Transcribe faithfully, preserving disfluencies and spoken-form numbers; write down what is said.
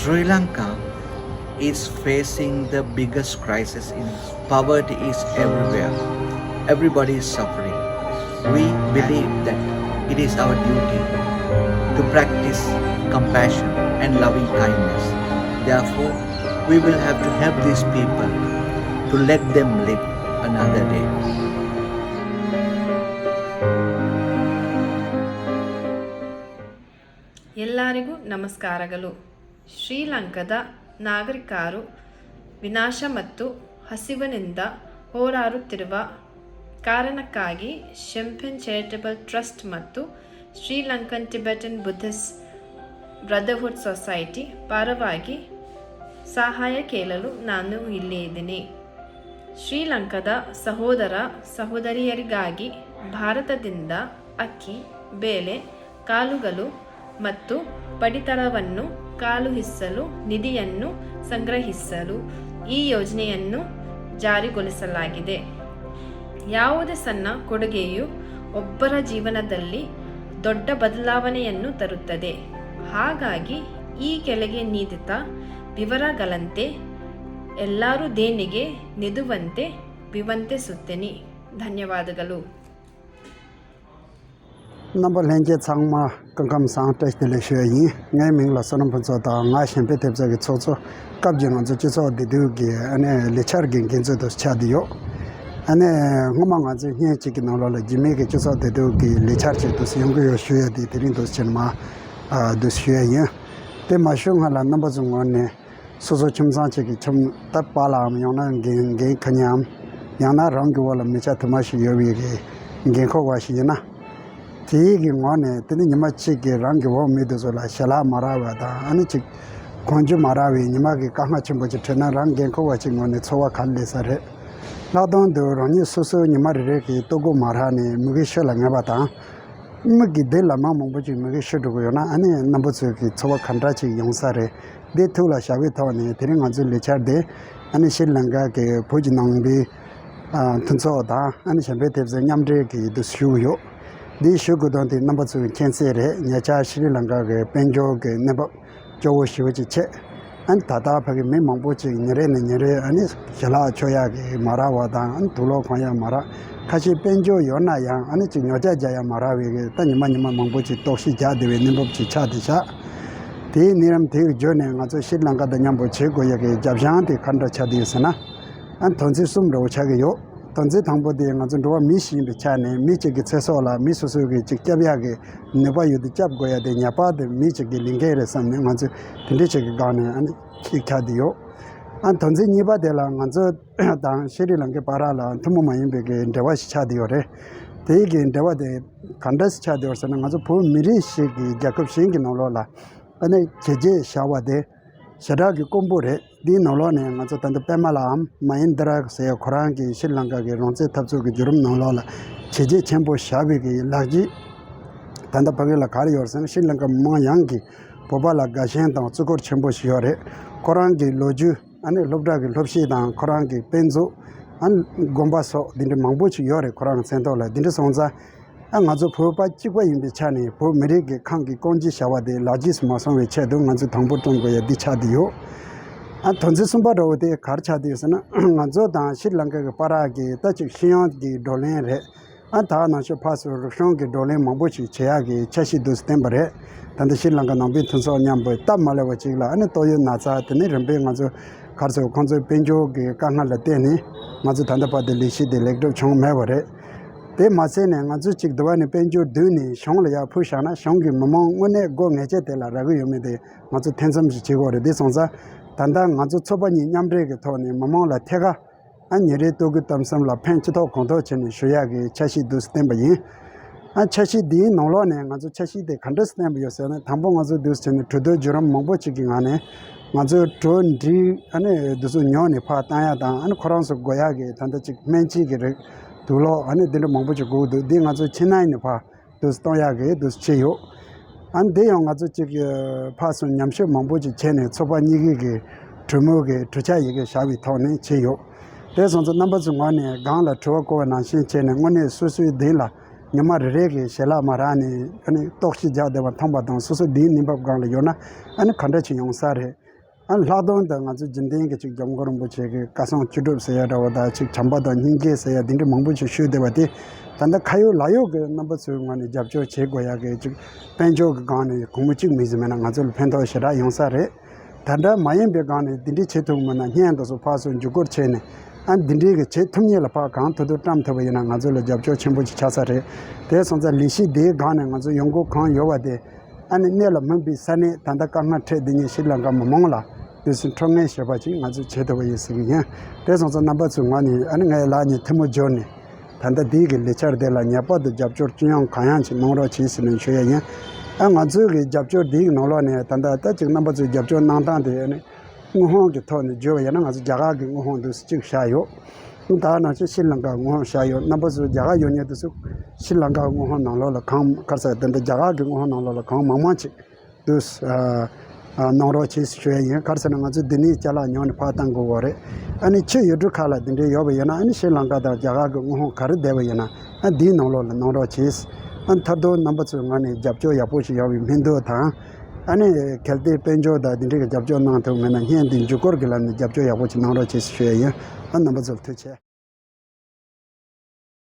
Sri Lanka is facing the biggest crisis in poverty is everywhere. Everybody is suffering. We believe that it is our duty to practice compassion and loving kindness. Therefore, we will have to help these people to let them live another day. ಎಲ್ಲರಿಗೂ ನಮಸ್ಕಾರಗಳು. ಶ್ರೀಲಂಕಾದ ನಾಗರಿಕರು ವಿನಾಶ ಮತ್ತು ಹಸಿವಿನಿಂದ ಹೋರಾಡುತ್ತಿರುವ ಕಾರಣಕ್ಕಾಗಿ ಶೆಂಪೆನ್ ಚಾರಿಟಬಲ್ ಟ್ರಸ್ಟ್ ಮತ್ತು Sri Lankan Tibetan Buddhist brotherhood society ಪರವಾಗಿ ಸಹಾಯ ಕೇಳಲು ನಾನು ಇಲ್ಲಿದ್ದೀನಿ. ಶ್ರೀಲಂಕಾದ ಸಹೋದರ ಸಹೋದರಿಯರಿಗಾಗಿ ಭಾರತದಿಂದ ಅಕ್ಕಿ, ಬೇಳೆ, ಕಾಳುಗಳು ಮತ್ತು ಪಡಿತರವನ್ನು ಕಳುಹಿಸಲು ನಿಧಿಯನ್ನು ಸಂಗ್ರಹಿಸಲು ಈ ಯೋಜನೆಯನ್ನು ಜಾರಿಗೊಳಿಸಲಾಗಿದೆ. ಯಾವುದೇ ಸಣ್ಣ ಕೊಡುಗೆಯು ಒಬ್ಬರ ಜೀವನದಲ್ಲಿ ದೊಡ್ಡ ಬದಲಾವಣೆಯನ್ನು ತರುತ್ತದೆ. ಹಾಗಾಗಿ ಈ ಕೆಳಗೆ ನೀಡಿದ ವಿವರಗಳಂತೆ ಎಲ್ಲರೂ ದೇಣಿಗೆ ನೀಡುವಂತೆ ವಿನಂತಿಸುತ್ತೇನೆ. ಧನ್ಯವಾದಗಳು. རྣམ་པ་ལྷན་རྒྱས་ཚང་མ་སྐུ་ཁམས་བཟང་། བཀྲ་ཤིས་བདེ་ལེགས་ཞུ་ཡ་ཡིན། ངའི་མིང་ལ་བསོད་ནམས་ཕུན་ཚོགས་དང་། ང་གཞན་ཕན་ཐེབས་རྩ་གི་ཚོགས་གཙོ། སྐབས་ཀྱི་ང་ཚོ་སྤྱི་ཚོགས་བདེ་སྡུག་གི་ཨ་ནི་ལས་འཆར་གྱི་འགན་འཛིན་དུ་ཆགས་བསྡད་ཡོད། ཨ་ནི་སྔོན་མ་ང་ཚོས་བརྙན་གཅིག་གི་ནང་ལོགས་ལ་རྒྱུད་སྨད་ཀྱི་སྤྱི་ཚོགས་བདེ་སྡུག་གི་ལས་འཆར་ཅིག་དུ་ཡོང་གི་ཡོད་ཞུ་ཡ་དེ་དེ་རིང་དུ་ཕྱིན་མ་དུ་ཞུ་ཡ་ཡིན། དེ་མ་ཞུ་སྔ་ལ་རྣམ་པ་ཚོའི་ངོས་ནས། སོ་སོ་ཁྱིམ་ཚང་གཅིག་གི་ཁྱིམ་ད་པཱ་ལགས་འམ། ཡང་ན་འགན་འགན་ཁུར་མཁན་འམ། ཡང་ན་རང་གི་འོག་ལ་མི་ཆ་དུ་མ་ཞིག་ཡོད་པའི་གི་འགན་ཁུར་བ་ཞིག་ཡིན་ན། དེའི་གི་ངོས་ནས་དེ་ནི་ཉི་མ་གཅིག་གི་རང་གི་འོག་མི་དེ་ཚོ་ལ་ཞལ་ལག་མ་རག་པ་དང་། ཨ་ནི་ཅིག་གོན་རྒྱུ་མ་རག་པའི་ཉི་མ་གི་དཀའ་ངལ་ཆེན་པོ་ཅིག་འཕྲད་ན། རང་འགན་ཁུར་བ་ཅིག་ངོས་ནས་ཚོར་བ་ག་རེ་སླེབས་ས་རེད། ལྷག་དོན་དུ་རང་ཉིད་སོ་སོའི་ཉི་མ་རེ་རེ་གི་ལྟོ་གོས་མ་རག་ནས་མི་གི་ཤུལ་ལ་ངལ་བ་དང་། མི་གི་སྡེ་ལ་མང་མང་པོ་ཅིག་མི་གི་ཤི་འགྲོ་གི་ཡོད་ན། ཨ་ནི་རྣམ་པ་ཚོའི་གི་ཚོར་བ་ག་འདྲ་ཅིག་ཡོང་ས་རེད། འདི་ཐུགས་ལ་བཞག་པའི་ཐོག་ནས་དེ་རིང་ང་ཚོའི་ལས་འཆར་དེ་ཨ་ནི་ཤྲི་ལང་ཀ་གི་བོད་ཀྱི་ནང་པའི་ཨ་མཐུན་ཚོགས་དང་། ཨ་ནི་གཞན་ཕན་ཐེབས་རྩའི་མཉམ་འབྲེལ་གྱི་དུ་ཞུ་གི་ཡོད། འདི་ཞུ་དགོས་དོན་དེ་རྣམ་པ་ཚོས་མཁྱེན་གསལ་རེད། ཉེ་ཆར་ཤྲི་ལང་ཀ་གི་དཔལ་འབྱོར་གྱི་གནས་བབ་སྐྱོ་བོ་ཞེ་པོ་ཅིག་ཆེ། ཨ་ནི་ད་ལྟ་ཕ་གི་མི་མང་པོ་ཅིག་ཉིན་རེ་ནས་ཉིན་རེ་ཨ་ནི་ཞལ་ལག་མཆོད་ཡག་གི་མ་རག་པ་དང་། ཨ་ནི་དུག་ལོག་གོན་ཡག་མ་རག་ཁ་ཤས་དཔལ་འབྱོར་ཡོད་ན་ཡང་ཨ་ནི་ཅིག་ཉོ་ཆ་རྒྱག་ཡག་མ་རག་པའི་གི་ད་ཉི་མ་ཉི་མ་མང་པོ་ཅིག་ལྟོགས་ཤི་རྒྱག་བསྡད་པའི་གནས་བབ་ཅིག་ཆགས་བསྡད་ཤག་དེའི་གནས་རིམ་དེ་གི་བརྒྱུད་ནས་ང་ཚོ་ཤྲི་ལང་ཀ་དང་མཉམ་པོ་བྱེད་དགོས་ཡག་གི་རྒྱབ་བཤང་དེ་ག་འདྲ་ཆགས་བསྡད་ཡོད་ཟེར་ན། ཨ་ནི་དོན་ཚན་གསུམ་འདྲ་བོ་ཆགས་ཀྱི་ཡོད། དོན་ཚན་དང་པོ་དེ་ང་ཚོ་འགྲོ་བ་མི་ཞིག་ཡིན་པའི་ཆ་ནས། མི་གཅིག་གི་ཚེ་སྲོག་ལ་མི་སོ་སོའི་གི་ཅིག་སྐྱབས་ཡག་གི་ནུས་པ་ཡོད་དུས་སྐྱབས་དགོས་ཡ་དེ་ངེས་པར་དུ་མི་གཅིག་གི་ལས་འགན་རེད་བསམ་ནས། ང་ཚོས་དེ་འདྲའི་ཅིག་གི་སྒང་ནས་ཨ་ནི་ཅིག་ཆགས་བསྡད་ཡོད། ཨ་དོན་ཚན་གཉིས་པ་དེ་ལ་ང་ཚོ་དང་ཤྲི་ལང་ཀའི་བར་ལ་ཐུན་མོང་མ་ཡིན་པའི་གི་འབྲེལ་བ་ཞིག་ཆགས་བསྡད་ཡོད་རེད། དེའི་གི་འབྲེལ་བ་དེ་ག་འདྲ་ཞིག་ཆགས་བསྡད་ཡོད་ཟེར་ན། ང་ཚོ་བོད་མི་རིགས་ཤིག་གི་རྒྱལ་ཁབ་གཞན་གྱི་ནང་ལོགས་ལ་ཨ་ནི་གྱལ་རྒྱས་བཞག་པ་དེ་ཞེ་དྲག་གི་དཀོན་པོ་རེད། འདིའི་ནང་ལོགས་ནས་ང་ཚོ་ད་ལྟ་པད་མ་ལགས་འམ། མ་ཧིན་དྲ་ཟེར་ཁོ་རང་གི་ཤྲི་ལང་ཀ་གི་རང་བཙན་འཐབ་རྩོད་ཀྱི་བརྒྱུད་རིམ་ནང་ལོགས་ལ་གྱལ་རྒྱས་ཆེན་པོ་བཞག་པའི་གི་ལག་རྗེས་ད་ལྟ་ཕ་གི་ལ་ག་རེ་ཡོད་ཟེར་ན། ཤྲི་ལང་ཀ་མི་མང་ཡོངས་ཀྱིས་བོད་པ་ལ་དགའ་ཞེན་དང་བརྩི་བཀུར་ཆེན་པོ་ཞིག་ཡོད་རེད། ཁོ་རང་གི་ལོ་རྒྱུས་ཨ་ནི་སློབ་གྲྭ་གི་སློབ་གཞི་དང་། ཁོ་རང་གི་དཔེ་མཛོད། ཨ་ནི་དགོན་པ་སོགས་འདི་འདྲ་མང་པོ་ཞིག་ཡོད་རེད་ཁོ་རང་གི་མཚན་ཐོག་ལ། འདི་འདྲ་སོང་ཙང་། ཨ་ང་ཚོ་བོད་པ་གཅིག་པ་ཡིན་པའི་ཆ་ནས་བོད་མི་རིགས་ཀྱི་ཁམས་ཀྱི་རྐང་རྗེས་བཞག་པ་དེ་ལག་རྗེས་སུ་མ་སོང་བའི་ཆེད་དུ་ང་ཚོས་དང་པོ་བསྐྲུན་དགོས་ཡ་འདི་ཆགས་བསྡད་ཡོད། ཨ་དོན་ཚན་གསུམ་པ་འདྲ་བོ་དེ་ག་རེ་ཆགས་བསྡད་ཡོད་ཟེར་ན། ང་ཚོ་དང་ཤྲི་ལང་ཀ་གི་བར་གྱི་ད་ཅིག་ཤེས་ཡོན་གྱི་བགྲོ་གླེང་རེད། ཨ་ད་ནང་ཆོས་ཕར་ཚུར་རིག་གཞུང་གི་བགྲོ་གླེང་མང་པོ་ཞིག་བྱེད་ཡག་གི་འཆར་གཞི་འདུག་སེ་བཏིང་པ་རེད། ད་ལྟ་ཤྲི་ལང་ཀ་ནང་པའི་མཐུན་ཚོགས་མཉམ་པོས་སྟབས་མ་ལེགས་པ་ཅིག་ལ་ཨ་ནི་ཏོག་དབྱིབས་ན་ཚ་དེ་ནི་རིམ་པས་ང་ཚོ་ག་རེ་ཟེར། ཁོང་ཚོའི་དཔལ་འབྱོར་གྱི་དཀའ་ངལ་ལ་བརྟེན་ནས་ང་ཚོ་ད་ལྟ་བར་དུ་ལས་གཞི་དེ་ལེགས་གྲུབ་བྱུང་མེད་པ་རེད། དེ་མ་ཟད་ནས་ང་ཚོས་ཅིག་དུ་བ་ནས་དཔལ་འབྱོར་བསྡུས་ནས་གཞུང་ལ་ཡར་ཕུལ་བཞག་ན། གཞུང་གིས་མི་མང་དངོས་གནས་དགོས་ངེས་ཅན་དེ་ལ་རག་གི་ཡོད་མེད་དེ་ང་ཚོས་ཐེ་ཚོམ་ཞིག་བྱེད་དགོས་རེད། དེ་སོང་ཙང་ད་ལྟ་ང་ཚོ་ཚོགས་པ་གཉིས་མཉམ་འབྲེལ་གྱི་ཐོག་ནས་མི་མང་ལ་ཐད་ཀར་ཨ་ཉིན་རེའི་ལྟོ་གོས་གཏམ་གསུམ་ལ་ཕན་ཅི་ཐོགས་གང་ཐོགས་བྱས་ནས་ཞུ་ཡག་གི་འཆར་གཞི་འདུག་སེ་བཏིང་པ་ཡིན། ཨ་འཆར་གཞི་འདིའི་ནང་ལོགས་ནས་ང་ཚོ་འཆར་གཞི་དེ་ག་འདྲ་སེ་བཏིང་པ་ཡོད་ཟེར་ན། དང་པོ་ང་ཚོ་འདུག་སེ་བྱས་ནས་གྲོས་བསྡུར་བརྒྱུད་རིམ་མང་པོ་ཅིག་གི་ངང་ནས་ང་ཚོའི་གྲོས་འདྲི་ཨ་ནི་འདི་ཚོ་ཉོ་ནས་ཕར་བཏང་ཡག་དང་། ཨ་ནི་ཁོ་རང་ཚོ་དགོས་ཡག་གི་ད་ལྟ་ཅིག་སྨན་དཔྱད་ཀྱི་རིགས། དུག་ལོག་ཨ་ནི་འདི་འདྲ་མང་པོ་ཅིག་དགོས་ཀྱི་འདུག་འདི་ང་ཚོ་ཕྱི་ནང་ནས་ཕར་འདུག་སེ་གཏོང་ཡག་གི་འདུག་སེ་བྱས་ཡོད། ཨ་ནི་དེ་ཡང་ང་ཚོ་ཅིག་ཕར་ཚུར་ཉམས་ཞིབ་མང་པོ་ཅིག་བྱས་ནས་ཚོགས་པ་གཉིས་ཀྱི་གི་གྲོས་མོལ་གྱི་གྲོས་འཆར་ཡི་གེ་བཞག་པའི་ཐོག་ནས་བྱས་ཡོད། དེ་སོང་ཙང་རྣམ་པ་ཚོའི་ངོས་ནས་སྒང་ལ་དྲི་བ་བཀོད་པ་ནང་བཞིན་བྱས་ནས། དངོས་གནས་སོ་སོའི་མདུན་ལ་ཉི་མ་རེ་རེ་གི་ཞལ་ལག་མ་རག་ནས་ཨ་ནི་ལྟོགས་ཤི་རྒྱག་བསྡད་པ་མཐོང་པ་དང་། སོ་སོ་འདིའི་གནས་བབ་སྒང་ལ་ཡོད་ན་ཨ་ནི་ག་འདྲ་ཅིག་ཡོང་ས་རེད། ཨ་ལྷག་དོན་དུ་ང་ཚོ་རྒྱུན་ལྡན་གྱི་ཅིག་སྐྱབས་མགོན་རིན་པོ་ཆེ་གི་བཀའ་གསུང་བཅུ་སྒྲུབ་ཟེར་ཡ་འདྲ་བོ་དང་ཅིག་བྱམས་པ་དང་སྙིང་རྗེ་ཟེར་ཡ་འདི་འདྲ་མང་པོ་ཞིག་ཞུས་བསྡད་པ་དེ་ད་ལྟ་ཁ་ཡོད་ལག་ཡོད་ཀྱི་རྣམ་པ་ཚོའི་ངོས་ནས་རྒྱབ་སྐྱོར་བྱེད་དགོས་ཡ་གི་ཅིག་དཔལ་འབྱོར་གྱི་སྒང་ནས་སྒོར་མོ་གཅིག་མིན་ཟིན་མེད་ན་ང་ཚོ་ལ་ཕན་ཐོགས་ཞེ་དྲག་ཡོང་ས་རེད། དེ་འདྲ་མ་ཡིན་པའི་སྒང་ནས་འདི་འདྲའི་བྱེད་ཐུབ་མིན་ན་བརྙན་དེ་ཚོ་ཕར་ཚུར་མཇུག་སྐོར་བྱས་ནས་ཨ་འདི་འདྲའི་གི་བྱེད་ཐུབ་མཁན་ལ་ཕར་གང་ཐུབ་ཐུབ་བཀྲམ་ཐུབ་པ་ཡིན་ན་ང་ཚོ་ལ་རྒྱབ་སྐྱོར་ཆེན་པོ་ཞིག་ཆགས་ས་རེད། དེ་སོང་ཙང་ལས་གཞི་འདིའི་སྒང་ནས་ང་ཚོ་ཡོང་སྒོ་གང་ཡོད་པ་དེ་ཨ་ནི་གནད་ལ་སྨིན་པའི་ས་གནས་ད་ལྟ་དཀའ་ངལ་འཕྲད་བསྡད་མཁན་ཤྲི་ལང་ཀ་མི་མང་ལ་དུས་སུ་འཕྲོད་བསྟེན་བྱེད་པ་ཅིག་ང་ཚོས་བྱེད་ཐུབ་པ་ཡིན་ཟེར་གྱི་ཡིན། དེ་སོང་ཙང་རྣམ་པ་ཚོའི་ངོས་ནས་ཨ་ནི་ངའི་ལག་གཉིས་ཐལ་མོ་སྦྱར་ནས་ད་ལྟ་འདི་གི་ལས་འཆར་དེ་ལ་ངེས་པར་དུ་རྒྱབ་སྐྱོར་ཅི་ཡོང་གང་ཡོང་ཅིག་གནང་རོགས་གྱིས་ཟེར་ནས་ཞུ་ཡ་ཡིན། ཨ་ང་ཚོའི་གི་རྒྱབ་སྐྱོར་འདི་གི་ནང་ལོགས་ནས་ད་ལྟ་ད་ཅིག་རྣམ་པ་ཚོའི་རྒྱབ་སྐྱོར་གནང་སྟངས་དེ་ཨ་ནི་དངུལ་ཧོང་གི་ཐོག་ནས་བརྗོད་པ་ཡིན་ན་ང་ཚོ་རྒྱ་གར་གི་དངུལ་ཧོང་འདུག་སེ་གཅིག་བཞག་ཡོད། ད་ནང་བཞིན་ཤྲི་ལང་ཀ་དངུལ་ཧོང་བཞག་ཡོད། རྣམ་པ་ཚོ་རྒྱ་གར་ཡོད་མཁན་དེ་ཚོ་ཤྲི་ལང་ཀ་དངུལ་ཧོང་ནང་ལོགས་ལ་གང་ག་རེ་ཟེར་དེ་འདྲ་རྒྱ་གར་གི་དངུལ་ཧོང་ནང་ལོགས་ལ་གང་མང་མང་ཅིག་དུས་གནང་རོགས་བྱེད་ཞུ་ཡ་ཡིན། ག་རེ་ཟེར་ན་ང་ཚོ་འདི་ནས་ཅ་ལག་ཉོས་ནས་ཕར་བཏང་དགོས་པ་རེད། ཨ་ནི་ཕྱི་ཡུལ་གྲུ་ཁག་ལ་འདི་འདྲའི་ཡོད་པ་ཡིན་ན་ཨ་ནི་ཤྲི་ལང་ཀ་དང་རྒྱ་གར་གི་དངུལ་ཧོང་ག་རེ་བསྡད་པ་ཡིན་ན་ཨ་འདིའི་ནང་ལོགས་ལ་གནང་རོགས་བྱེད། ཨ་མཐར་ཐུག་རྣམ་པ་ཚོའི་ངོས་ནས་རྒྱབ་སྐྱོར་ཡག་པོ་ཞིག་ཡོང་བའི་སྨོན་འདུན་དང་། ཨ་ནི་གལ་ཏེ་དཔལ་འབྱོར་དང་འདི་འདྲའི་གི་རྒྱབ་སྐྱོར་གནང་ཐུབ་མེད་ན་བརྙན་འདི་མཇུག་སྐོར་གྱི་ལམ་ནས་རྒྱབ་སྐྱོར་ཡག་པོ་ཞིག་གནང་རོགས་བྱེད་ཞུ་ཡ་ཡིན། ཨ་རྣམ་པ་ཚོར་ཐུགས་རྗེ་ཆེ།